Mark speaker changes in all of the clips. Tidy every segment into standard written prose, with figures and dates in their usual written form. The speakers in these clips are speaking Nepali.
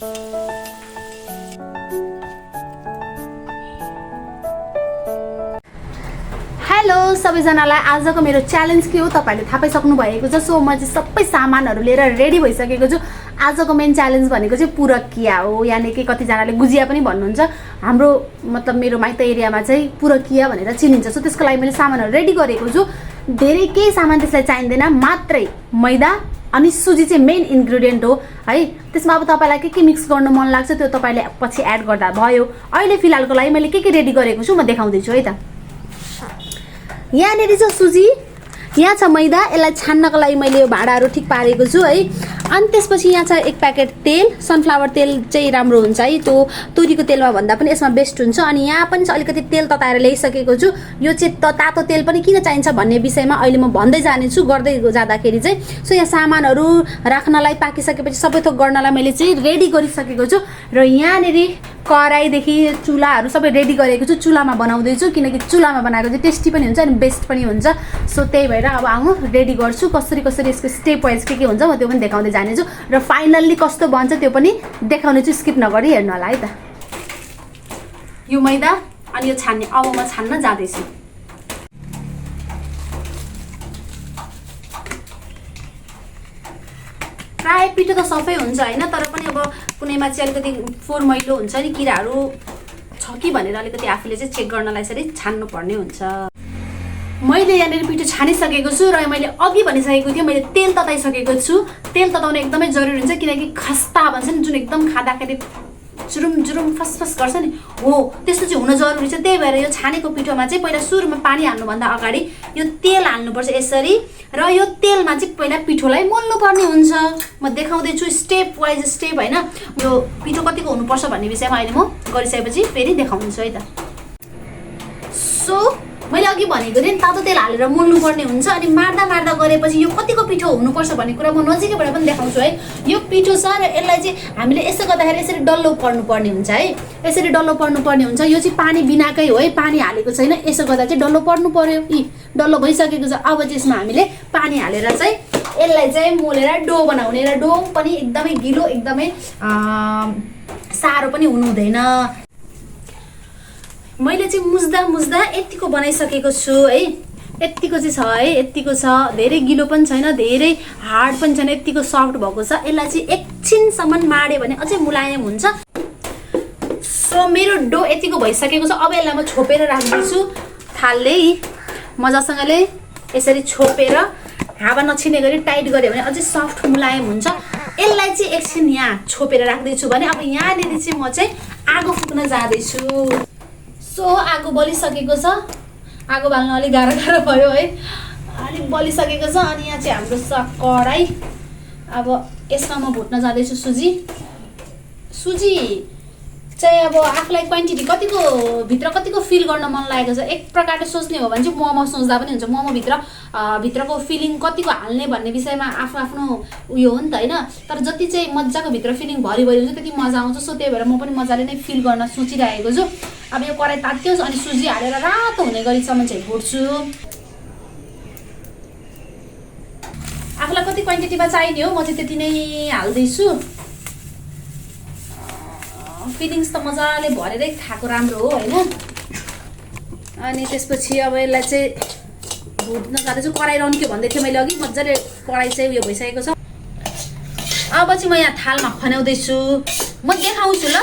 Speaker 1: हेलो सबैजनालाई, आजको मेरो च्यालेन्ज के हो तपाईहरुले थाहा पाइसक्नु भएको छ। सो म चाहिँ सबै सामानहरु लिएर रेडी भइसकेको छु। आजको मेन च्यालेन्ज भनेको चाहिँ पुरकिया हो, यानी कि कतिजनाले गुजिया पनि भन्नुहुन्छ। हाम्रो मतलब मेरो माइत एरियामा चाहिँ पुरकिया भनेर चिनिन्छ। सो त्यसको लागि मैले सामानहरु रेडी गरेको छु। धेरै केही सामान त्यसलाई चाहिँदैन, मात्रै मैदा अनि सुजी चाहिँ मेन इन्ग्रेडियन्ट हो है। त्यसमा अब तपाईलाई के मिक्स गर्न मन लाग्छ त्यो तपाईले पछि एड गर्दा भयो। अहिले फिलहालको लागि मैले के रेडी गरेको छु म देखाउँदै छु है त। यहाँनिर छ सुजी, यहाँ छ मैदा। यसलाई छान्नको लागि मैले यो भाँडाहरू ठिक पारेको छु है। अनि त्यसपछि यहाँ छ एक प्याकेट तेल। सनफ्लावर तेल चाहिँ राम्रो हुन्छ है, त्यो तुरीको तेलमा भन्दा पनि यसमा बेस्ट हुन्छ। अनि यहाँ पनि अलिकति तेल तताएर ल्याइसकेको छु। यो चाहिँ तातो तेल पनि किन चाहिन्छ भन्ने विषयमा अहिले म भन्दै जानेछु गर्दै जाँदाखेरि चाहिँ। सो यहाँ सामानहरू राख्नलाई पाकिसकेपछि सबै थोक गर्नलाई मैले चाहिँ रेडी गरिसकेको छु। र यहाँनिर कराईदेखि चुलाहरू सबै रेडी गरेको छु। चुलामा बनाउँदैछु किनकि चुलामा बनाएको चाहिँ टेस्टी पनि हुन्छ अनि बेस्ट पनि हुन्छ। सो त्यही भएर अब आउनु रेडी गर्छु। कसरी यसको स्टेप वाइज के हुन्छ म त्यो पनि देखाउँदै जानेछु। र फाइनल्ली कस्तो बन्छ त्यो पनि देखाउने छु, स्किप नगरी हेर्नु होला है त। यो मैदा अनि यो छान्ने, अब म छान्न जाँदैछु। प्राय पिठो त सफै हुन्छ हैन, तर पनि अब कुनैमा चाहिँ अलिकति फोहोर मैलो हुन्छ नि, किराहरू छ कि भनेर अलिकति आफूले चाहिँ चेक गर्नलाई यसरी छान्नु पर्ने हुन्छ। मैले यहाँनिर पिठो छानिसकेको छु र मैले अघि भनिसकेको थिएँ मैले तेल तताइसकेको छु। तेल तताउनु एकदमै जरुरी हुन्छ किनकि खस्ता भन्छ नि, जुन एकदम खाँदाखेरि जुरुम जुरुम फसफस गर्छ नि, हो त्यस्तो चाहिँ हुन जरुरी छ। त्यही भएर यो छानेको पिठोमा चाहिँ पहिला सुरुमा पानी हाल्नुभन्दा अगाडि यो तेल हाल्नुपर्छ यसरी। र यो तेलमा चाहिँ पहिला पिठोलाई मोल्नुपर्ने हुन्छ। म देखाउँदैछु स्टेप वाइज स्टेप होइन। यो पिठो कतिको हुनुपर्छ भन्ने विषयमा अहिले म गरिसकेपछि फेरि देखाउँछु है त। सो मैले अघि भनेको थिएँ तातो तेल हालेर मोल्नुपर्ने हुन्छ। अनि मार्दा गरेपछि यो कतिको पिठो हुनुपर्छ भन्ने कुरा म नजिकैबाट पनि देखाउँछु है। यो पिठो छ र यसलाई चाहिँ हामीले यसो गर्दाखेरि यसरी डल्लो पर्नुपर्ने हुन्छ है। यसरी डल्लो पर्नुपर्ने हुन्छ। यो चाहिँ पानी बिनाकै हो है, पानी हालेको छैन। यसो गर्दा चाहिँ डल्लो पर्नु पर्यो। डल्लो भइसकेको छ। अब चाहिँ यसमा हामीले पानी हालेर चाहिँ यसलाई चाहिँ मोलेर डो बनाउने। र डो पनि एकदमै गिलो, एकदमै साह्रो पनि हुनु हुँदैन। मैले चाहिँ मुस्दा यतिको बनाइसकेको छु है। यतिको चाहिँ छ है, यतिको छ। धेरै गिलो पनि छैन, धेरै हार्ड पनि छैन, यतिको सफ्ट भएको छ। यसलाई चाहिँ एकछिनसम्म माड्यो भने अझै मुलायम हुन्छ। सो मेरो डो यतिको भइसकेको छ। अब यसलाई म छोपेर राख्दैछु थाल्दै मजासँगले यसरी छोपेर हावा नछिने गरी टाइट गऱ्यो भने अझै सफ्ट मुलायम हुन्छ। यसलाई चाहिँ एकछिन यहाँ छोपेर राख्दैछु भने अब यहाँनिर चाहिँ म चाहिँ आगो फुक्न जाँदैछु। सो आगो बलिसकेको छ। आगो बाल्न अलिक गाह्रो भयो है, अलिक बलिसकेको छ। अनि यहाँ चाहिँ हाम्रो छ कराई। अब यसमा म भुट्न जाँदैछु सुजी। सुजी चाहिँ अब आफूलाई क्वान्टिटी कतिको भित्र कतिको फिल गर्न मन लागेको छ। एक प्रकारले सोच्ने हो भने चाहिँ मोमो सोच्दा पनि हुन्छ। मोमो भित्रको फिलिङ कतिको हाल्ने भन्ने विषयमा आफ्नो उयो हो नि त होइन। तर जति चाहिँ मजाको भित्र फिलिङ भरि हुन्छ त्यति मजा आउँछ। सो त्यही भएर म पनि मजाले नै फिल गर्न सोचिरहेको छु। अब यो कराई तात्तियोस् अनि सुजी हालेर रातो हुने गरीसम्म चाहिँ भुट्छु। आफूलाई कति क्वान्टिटीमा चाहिने हो म चाहिँ त्यति नै हाल्दैछु। फिलिङ्स त मजाले भरेरै खाएको राम्रो हो होइन। अनि त्यसपछि अब यसलाई चाहिँ भुट्न जाँदैछु। कराई रन्क्यो भन्दै थिएँ मैले अघि, मजाले कराई चाहिँ उयो भइसकेको छ। अब चाहिँ म यहाँ थालमा खन्याउँदैछु। म देखाउँछु ल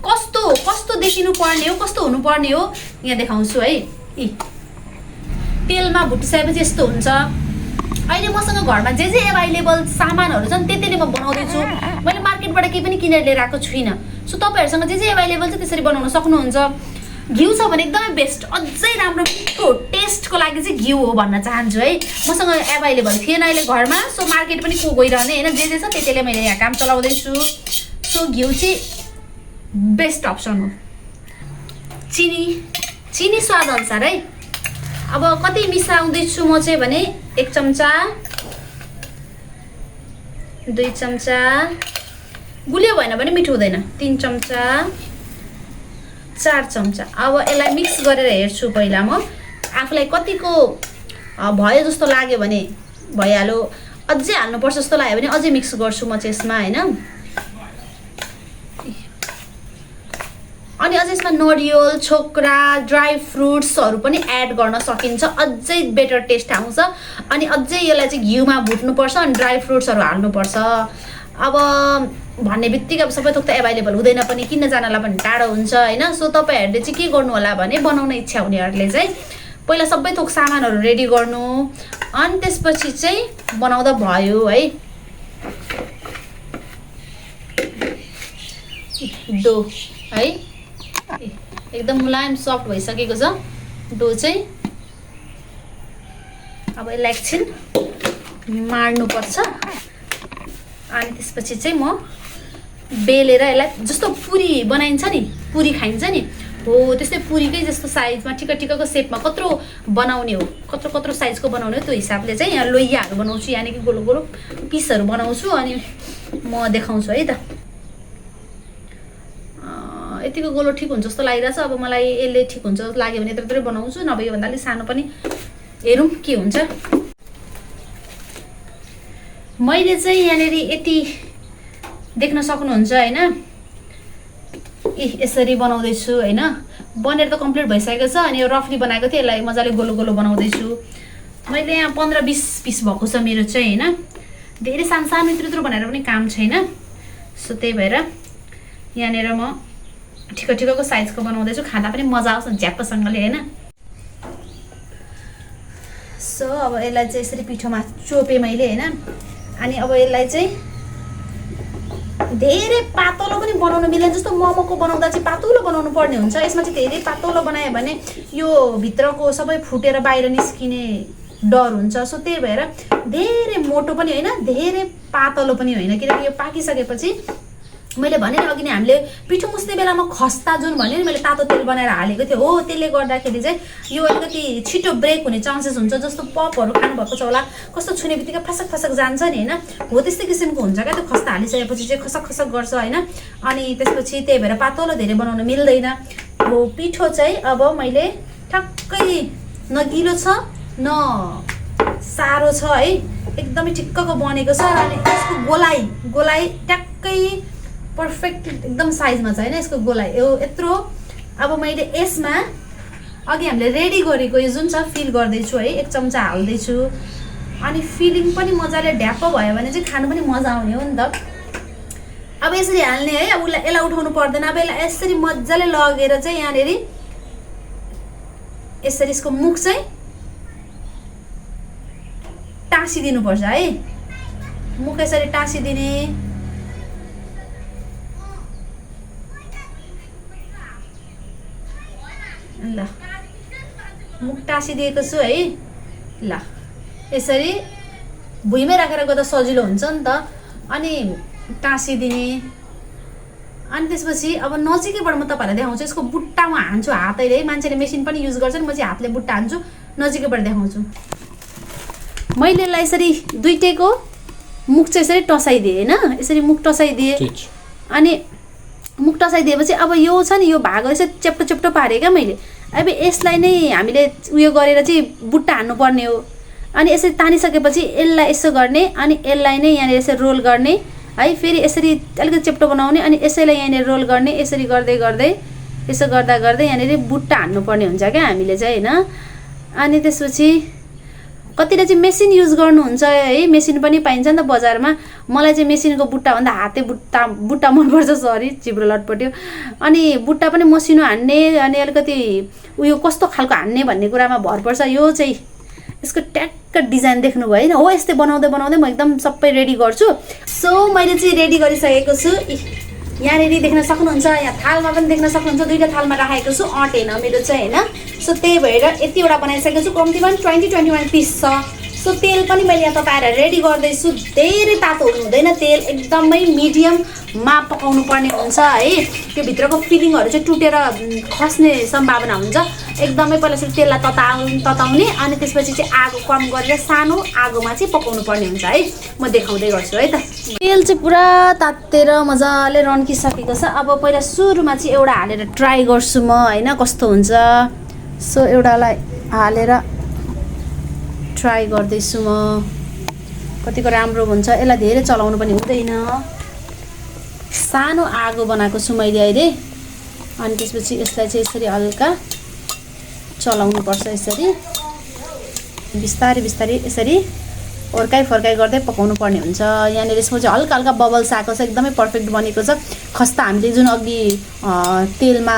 Speaker 1: कस्तो देखिनु पर्ने हो, कस्तो हुनुपर्ने हो यहाँ देखाउँछु है। तेलमा भुटिसकेपछि यस्तो हुन्छ। अहिले मसँग घरमा जे एभाइलेबल सामानहरू छन् त्यतिले म बनाउँदैछु। मैले मार्केटबाट केही पनि किनेर लिएर आएको छुइनँ। सो तपाईँहरूसँग जे एभाइलेबल छ त्यसरी बनाउन सक्नुहुन्छ। घिउ छ भने एकदमै बेस्ट, अझै राम्रो मिठो टेस्टको लागि चाहिँ घिउ हो भन्न चाहन्छु है। मसँग एभाइलेबल थिएन अहिले घरमा। सो मार्केट पनि को गइरहने होइन, जे छ त्यतिले मैले यहाँ काम चलाउँदैछु। सो घिउ चाहिँ बेस्ट अप्सन हो। चिनी स्वाद अनुसार है। अब कति मिसाउँदैछु म चाहिँ भने 1 चम्चा, 2 चम्चा, गुलियो भएन भने मिठो हुँदैन, 3 चम्चा, 4 चम्चा। अब यसलाई मिक्स गरेर हेर्छु पहिला म आफूलाई कतिको भयो जस्तो लाग्यो भने भइहाल्यो। अझै हाल्नुपर्छ जस्तो लाग्यो भने अझै मिक्स गर्छु म चाहिँ यसमा होइन। अनि अझै यसमा नरिवल छोक्रा ड्राई फ्रुट्सहरू पनि एड गर्न सकिन्छ, अझै बेटर टेस्ट आउँछ। अनि अझै यसलाई चाहिँ घिउमा भुट्नुपर्छ अनि ड्राई फ्रुट्सहरू हाल्नुपर्छ। अब भन्ने बित्तिकै अब सबै थोक त एभाइलेबल हुँदैन पनि, किन्न जानलाई पनि टाढो हुन्छ होइन। सो तपाईँहरूले चाहिँ के गर्नु होला भने बनाउन इच्छा हुनेहरूले चाहिँ पहिला सबै थोक सामानहरू रेडी गर्नु, अनि त्यसपछि चाहिँ बनाउँदा भयो है। डो है एकदम मुलायम सफ्ट भइसकेको छ डो चाहिँ। अब यसलाई एकछिन मार्नुपर्छ अनि त्यसपछि चाहिँ म बेलेर यसलाई जस्तो पुरी बनाइन्छ नि, पुरी खाइन्छ नि हो त्यस्तै पुरीकै जस्तो साइजमा ठिक्क ठिक्कको सेपमा कत्रो बनाउने हो, कत्रो कत्रो साइजको बनाउने हो त्यो हिसाबले चाहिँ यहाँ लोइयाहरू बनाउँछु, यानि कि गोलो गोलो पिसहरू बनाउँछु अनि म देखाउँछु है त। यतिको गोलो ठिक हुन्छ जस्तो लागिरहेछ। अब मलाई यसले ठिक हुन्छ जस्तो लाग्यो भने यत्रो बनाउँछु, नभए योभन्दा अलिक सानो पनि हेरौँ के हुन्छ। मैले चाहिँ यहाँनिर यति देख्न सक्नुहुन्छ होइन, यसरी बनाउँदैछु होइन। बनेर त कम्प्लिट भइसकेको छ अनि यो रफली बनाएको थिएँ, यसलाई मजाले गोलो गोलो बनाउँदैछु। मैले यहाँ 15-20 पिस भएको छ मेरो चाहिँ होइन, धेरै सानो सानो यत्रो बनाएर पनि काम छैन। सो त्यही भएर यहाँनिर म ठिक्क ठिक्कको साइजको बनाउँदैछु, खाँदा पनि मजा आउँछ झ्याप्पसँगले होइन। सो अब यसलाई चाहिँ यसरी पिठोमा चोपेँ मैले होइन। अनि अब यसलाई चाहिँ धेरै पातलो पनि बनाउनु मिल्दैन, जस्तो मोमोको बनाउँदा चाहिँ पातलो बनाउनु पर्ने हुन्छ। यसमा चाहिँ धेरै पातलो बनायो भने यो भित्रको सबै फुटेर बाहिर निस्किने डर हुन्छ। सो त्यही भएर धेरै मोटो पनि होइन धेरै पातलो पनि होइन, किनकि यो पाकिसकेपछि मैले भने नि अघि नै हामीले पिठो मुस्ने बेलामा खस्ता जुन भने नि मैले तातो तेल बनाएर हालेको थिएँ हो, त्यसले गर्दाखेरि चाहिँ यो अलिकति छिटो ब्रेक हुने चान्सेस हुन्छ। जस्तो पपहरू खानुभएको छ होला, कस्तो छुने बित्तिकै फसक फसक जान्छ नि होइन, हो त्यस्तै किसिमको हुन्छ क्या त्यो खस्ता हालिसकेपछि चाहिँ खसक खसक गर्छ होइन। अनि त्यसपछि त्यही भएर पातलो धेरै बनाउन मिल्दैन हो। पिठो चाहिँ अब मैले ठक्कै न गिलो छ न साह्रो छ है, एकदमै ठिक्कको बनेको छ। अनि यसको गोलाइ ट्याक्कै पर्फेक्ट एकदम साइजमा छ होइन यसको गोलाइ यो यत्रो। अब मैले यसमा अघि हामीले रेडी गरेको यो जुन छ फिल गर्दैछु है, 1 चम्चा हाल्दैछु। अनि फिलिङ पनि मजाले ढ्याप्प भयो भने चाहिँ खानु पनि मजा आउने हो नि त। अब यसरी हाल्ने है, अब यसलाई उठाउनु पर्दैन। अब यसलाई यसरी मजाले लगेर चाहिँ यहाँनिर यसरी यसको मुख चाहिँ टाँसिदिनुपर्छ है, मुख यसरी टाँसिदिने। ल मुख टाँसिदिएको छु है। ल यसरी भुइँमै राखेर गर्दा सजिलो हुन्छ नि त। अनि टाँसिदिने। अनि त्यसपछि अब नजिकैबाट म तपाईँहरूलाई देखाउँछु। यसको बुट्टा म हान्छु हातैले, मान्छेले मेसिन पनि युज गर्छ नि, म चाहिँ हातले बुट्टा हान्छु। नजिकैबाट देखाउँछु। मैले यसलाई यसरी दुईटैको मुख चाहिँ यसरी टसाइदिएँ होइन, यसरी मुख टसाइदिएँ। अनि मुख टसाइदिएपछि अब यो छ नि यो भाग यसरी चेप्टो चेप्टो पारेँ क्या मैले। अब यसलाई नै हामीले उयो गरेर चाहिँ बुट्टा हान्नुपर्ने हो। अनि यसरी तानिसकेपछि यसलाई यसो गर्ने अनि यसलाई नै यहाँनिर यसरी रोल गर्ने है, फेरि यसरी अलिकति चेप्टो बनाउने अनि यसैलाई यहाँनिर रोल गर्ने। यसरी गर्दै गर्दै यसो गर्दा गर्दै यहाँनिर बुट्टा हान्नुपर्ने हुन्छ क्या हामीले चाहिँ होइन। अनि त्यसपछि कतिले चाहिँ मेसिन युज गर्नुहुन्छ है, मेसिन पनि पाइन्छ नि त बजारमा। मलाई चाहिँ मेसिनको बुट्टाभन्दा हाते बुट्टा मनपर्छ, सरी चिब्रो लटपट्यो। अनि बुट्टा पनि मसिनो हान्ने अनि अलिकति उयो कस्तो खालको हान्ने भन्ने कुरामा भर पर्छ। यो चाहिँ यसको ट्याक्क डिजाइन देख्नुभयो होइन, हो यस्तै बनाउँदै बनाउँदै म एकदम सबै रेडी गर्छु। सो मैले चाहिँ रेडी गरिसकेको छु। यहाँनिर देख्न सक्नुहुन्छ, यहाँ थालमा पनि देख्न सक्नुहुन्छ, दुईवटा थालमा राखेको छु, अँटेन मेरो चाहिँ होइन। सो त्यही भएर यतिवटा बनाइसकेको छु, कम्तीमा 20-21 पिस छ। सो तेल पनि मैले यहाँ तपाईँहरूलाई रेडी गर्दैछु। धेरै तातो हुनु हुँदैन, तेल एकदमै मिडियममा पकाउनु पर्ने हुन्छ है। त्यो भित्रको फिलिङहरू चाहिँ टुटेर खस्ने सम्भावना हुन्छ। एकदमै पहिला चाहिँ तेललाई तताउने अनि त्यसपछि चाहिँ आगो कम गरेर सानो आगोमा चाहिँ पकाउनु पर्ने हुन्छ है। म देखाउँदै गर्छु है त। तेल चाहिँ पुरा तातेर मजाले रन्किसकेको छ। अब पहिला सुरुमा चाहिँ एउटा हालेर ट्राई गर्छु म होइन कस्तो हुन्छ। सो एउटालाई हालेर ट्राई गर्दैछु म, कतिको राम्रो हुन्छ। यसलाई धेरै चलाउनु पनि हुँदैन, सानो आगो बनाएको छु मैले अहिले। अनि त्यसपछि यसलाई चाहिँ यसरी हल्का चलाउनुपर्छ। यसरी बिस्तारै बिस्तारै यसरी ओर्काइ फर्काइ गर्दै पकाउनु पर्ने हुन्छ। यहाँनिर यसमा चाहिँ हल्का हल्का बबल्स आएको छ, एकदमै पर्फेक्ट बनेको छ। खस्ता हामीले जुन अघि तेलमा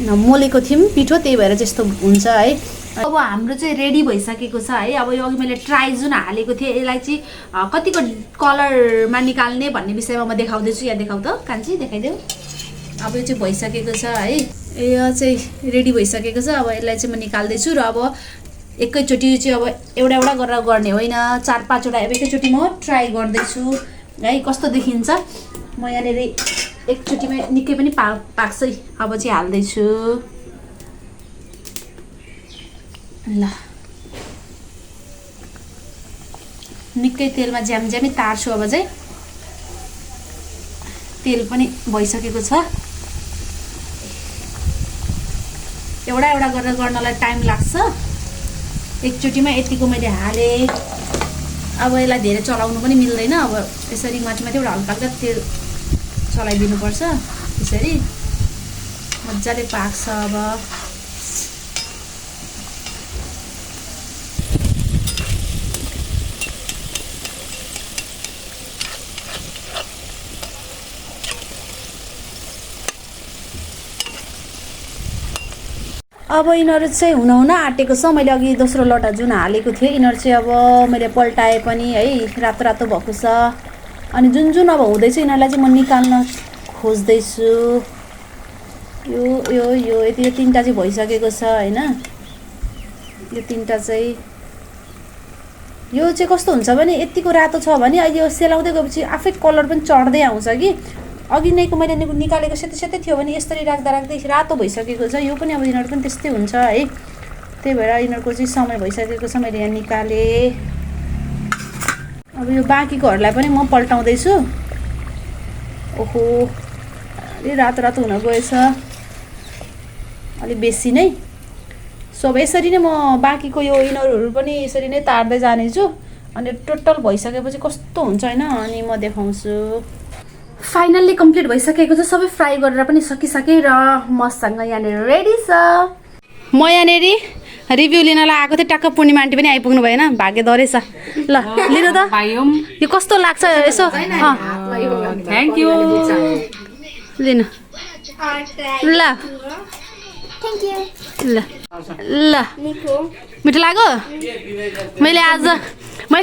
Speaker 1: मोलेको थियौँ पिठो, त्यही भएर त्यस्तो हुन्छ है। अब हाम्रो चाहिँ रेडी भइसकेको छ है। अब यो अघि मैले ट्राई जुन हालेको थिएँ यसलाई चाहिँ कतिको कलरमा निकाल्ने भन्ने विषयमा म देखाउँदैछु। यहाँ देखाउ त कान्छी, देखाइदेऊ। अब यो चाहिँ भइसकेको छ है, यो चाहिँ रेडी भइसकेको छ। अब यसलाई चाहिँ म निकाल्दैछु र अब एकैचोटि चाहिँ अब एउटा एउटा गरेर गर्ने होइन, 4-5 वटा एकैचोटि म ट्राई गर्दैछु है कस्तो देखिन्छ। म यहाँनिर एकचोटिमै निकै पनि पाक्छ है। अब चाहिँ हाल्दैछु ल, निकै तेलमा ज्यामी तार्छु। अब चाहिँ तेल पनि भइसकेको छ। एउटा एउटा गरेर गर्नलाई टाइम लाग्छ, एकचोटिमा यतिको मैले हालेँ। अब यसलाई धेरै चलाउनु पनि मिल्दैन। अब यसरी माथि माथि एउटा हल्का हल्का तेल चलाइदिनुपर्छ। यसरी मजाले पाक्छ। अब यिनीहरू चाहिँ हुन आँटेको छ। मैले अघि दोस्रो लटा जुन हालेको थिएँ यिनीहरू चाहिँ अब मैले पल्टाएँ पनि है, रातो रातो भएको छ। अनि जुन जुन अब हुँदैछ यिनीहरूलाई चाहिँ म निकाल्न खोज्दैछु। यो यो यो यति यो 3टा चाहिँ भइसकेको छ होइन। यो 3टा चाहिँ यो चाहिँ कस्तो हुन्छ भने यतिको रातो छ भने अहिले यो सेलाउँदै गएपछि आफै कलर पनि चढ्दै आउँछ कि। अघि नैको मैले निकालेको सेतै सेतै थियो भने यसरी राख्दा राख्दै रातो भइसकेको छ। यो पनि अब यिनीहरू पनि त्यस्तै हुन्छ है। त्यही भएर यिनीहरूको चाहिँ समय भइसकेको छ, मैले यहाँ निकालेँ। अब यो बाँकीकोहरूलाई पनि म पल्टाउँदैछु। ओहो अलि रातो रातो हुन गएछ, अलिक बेसी नै। सो अब यसरी नै म बाँकीको यो यिनीहरू पनि यसरी नै तार्दै जानेछु। अनि टोटल भइसकेपछि कस्तो हुन्छ होइन, अनि म देखाउँछु। फाइनल्ली कम्प्लिट भइसकेको छ, सबै फ्राई गरेर पनि सकिसकेँ र मसँग यहाँनिर रेडी छ। म यहाँनिर रिभ्यू लिनलाई आएको थिएँ, टक्क पूर्णिमा आन्टी पनि आइपुग्नु भएन, भाग्यदो रहेछ। ल लिनु त, यो कस्तो लाग्छ यसो।
Speaker 2: Thank you.
Speaker 1: लिनु ल ल ल, मिठो लाग्यो। मैले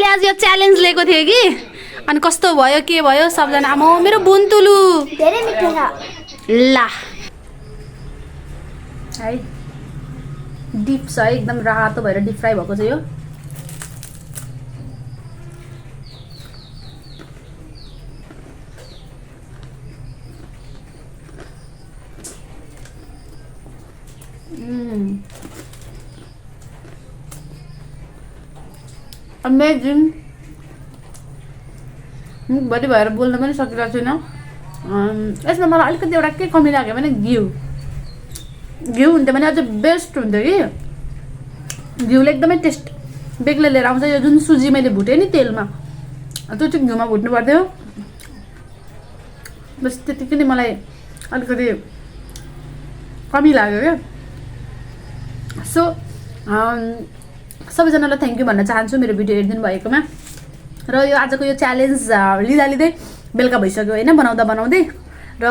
Speaker 1: आज यो च्यालेन्ज लिएको थिएँ कि, अनि कस्तो भयो के भयो सबजना। आमा मेरो बुन्तुलु
Speaker 3: धेरै मिठो छ।
Speaker 1: ल है, डिप छ है, एकदम रातो भएर डिप फ्राई भएको छ यो। अमेजिङ। मुखभरि भएर बोल्न पनि सकिरहेको छैन। यसमा मलाई अलिकति एउटा के कमी लाग्यो भने घिउ हुन्थ्यो भने अझ बेस्ट हुन्थ्यो कि। घिउले एकदमै टेस्ट बेग्लै लिएर आउँछ। यो जुन सुजी मैले भुटेँ नि तेलमा, त्यो चाहिँ घिउमा भुट्नु पर्थ्यो। बस त्यतिकै नै मलाई अलिकति कमी लाग्यो क्या। सो सबैजनालाई थ्याङ्क यू भन्न चाहन्छु मेरो भिडियो हेरिदिनु भएकोमा। र यो आजको यो च्यालेन्ज लिँदै बेलुका भइसक्यो होइन, बनाउँदै र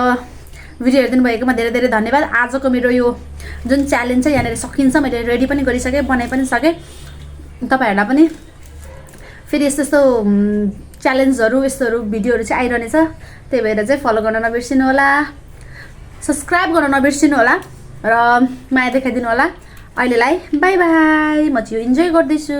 Speaker 1: भिडियो हेरिदिनु भएकोमा धेरै धेरै धन्यवाद। आजको मेरो यो जुन च्यालेन्ज छ यहाँनिर सकिन्छ, मैले रेडी पनि गरिसकेँ, बनाइ पनि सकेँ। तपाईँहरूलाई पनि फेरि यस्तो यस्तो च्यालेन्जहरू यस्तोहरू भिडियोहरू चाहिँ आइरहनेछ। त्यही भएर चाहिँ फलो गर्न नबिर्सिनु होला, सब्सक्राइब गर्न नबिर्सिनु होला र माया देखाइदिनु होला। अहिलेलाई बाई बाई। म चाहिँ यो इन्जोय गर्दैछु।